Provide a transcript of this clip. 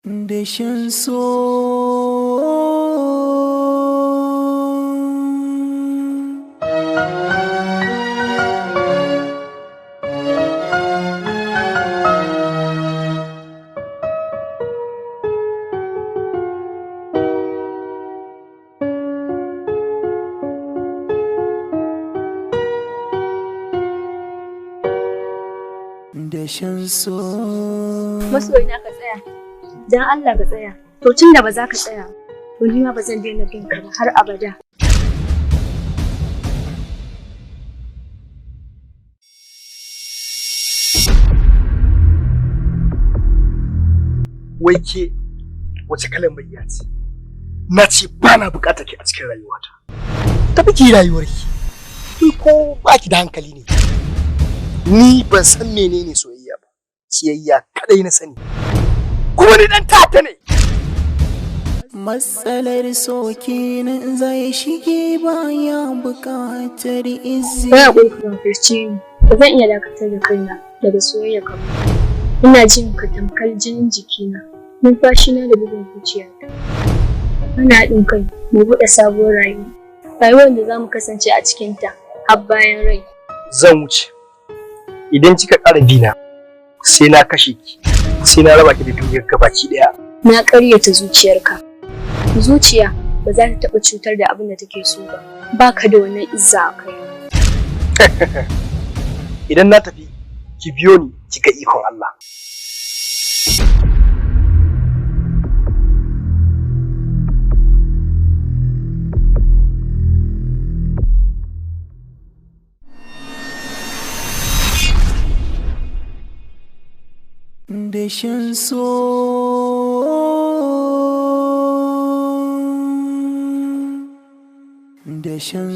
Dashen so. Dashen so. Masoyina, ka tsaya. Dan Allah ka tsaya. To tun da ba za ka tsaya, to ni ma ba zan daina bin ka ba har abada. Wai ke wace kalan mayya ce? Na ce ba na bukatar ki a cikin rayuwata. Tafi ki rayuwarki. Ki ko ba ki da hankali ne? Ni ban san menene soyayya ba. Kiyayya kadai na sani. Kuma ni dan tata ne. Matsalar so kenan zai shige baya bukatar izini. Kai hakuri ka gafarce ni. Ba zan iya dakatar da kaina daga soyayya ka ba. Ina jin ka tamkar jinin jikina, numfashina da bugun zuciyata. Muna haɗin kai mu buɗe sabuwar rayuwa. Rayuwar da za mu kasance a cikinta har bayan rai. Zan wuce. Idan kika ƙara bina, sai na kashe ki, sai na raba ki da duniyar gabaki ɗaya. Na ƙaryata zuciyarka. Zuciya ba za ta taɓa cutar da abin da take so ba. Ba ka da wannan izza a kai. Idan na tafi, ki biyo ni ki ga ikon Allah. Dashen so. Dashen